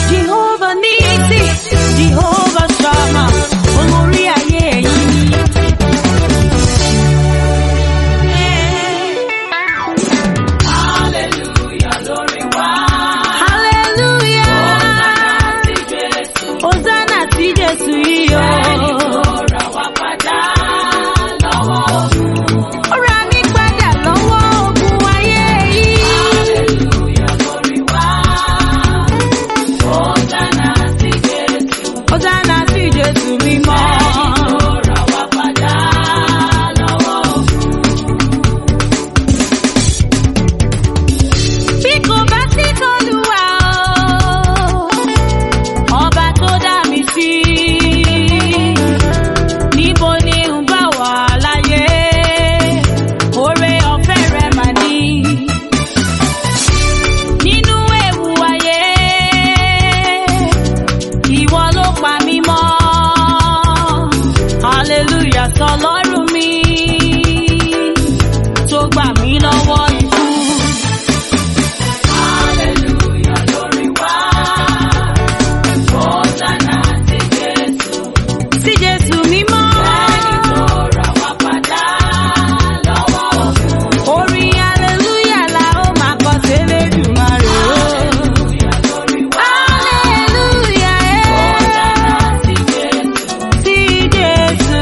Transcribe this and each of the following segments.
Jehovah Nissi, Jehovah Shammah, olórí ayé ẹ̀yin ni. Hallelujah. Hosanna sí Jésù yìí o. Ó ra mí padà lọ́wọ́ ogun ayé yìí. Hosanna sí Jésù mímọ́. Bí kò bá sí t'Olúwa o, ọba tó dá mi sí, níbo ni n bá wà láyé? Oore ọ̀fẹ́ rẹ̀ mà ní. Nínú ewu ayé, ìwọ ló pa mí mọ́. Hallelujah sọlọ́run mi tó gbà mí lọ́wọ́ ikú. Sí Jésù mímọ́. Orin hallelujah la ó máa kọ s'Elédùmarè o. Hallelujah, eh. Sí Jésù.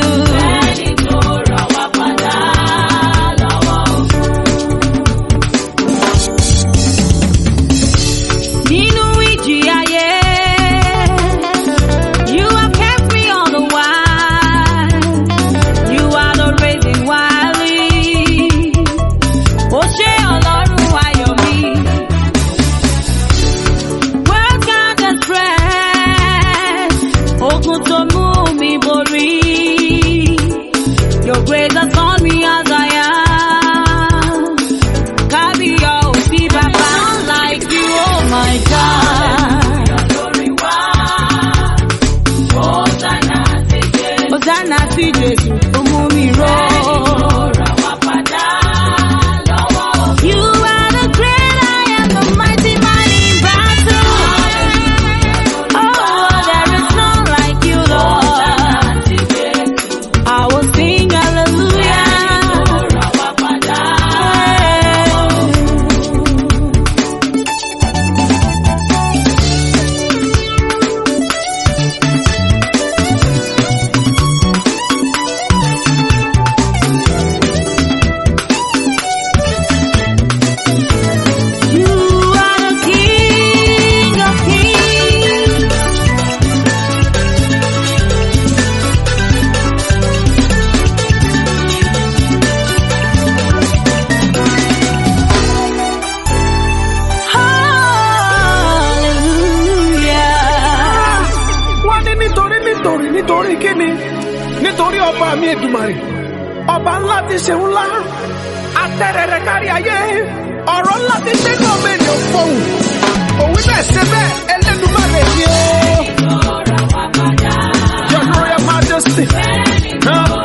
Nínú ìjì ayé, you have kept me on the wire. You are the reason why I live. Ó ṣé Ọlọ́run ayọ̀ mi. Words can't express ogun tó mú mi borí. Your grace has found me as I am. Kábíyọ̀sí bàbá like you, oh my God. Hosanna sí Jésù tó mú mi ró. You are the great I am, the mighty man in battle. Oh, there is none like you, Lord. I will sing hallelujah. You are the King of Kings. Hallelujah. Wọ́n ní nítorí nítorí nítorí kíni? Nítorí ọba mi Èdùmàrè, ọba ńlá ti ṣe ńlá, atẹ́rẹrẹ kárí ayé, ọ̀rọ̀ ńlá ti ṣe ní ọmọ ènìyàn fọhùn, òwí bẹ́ẹ̀ ṣe bẹ́ẹ̀ Ẹlẹ́dùmarè ni ó. Your Royal Majesty. Huh?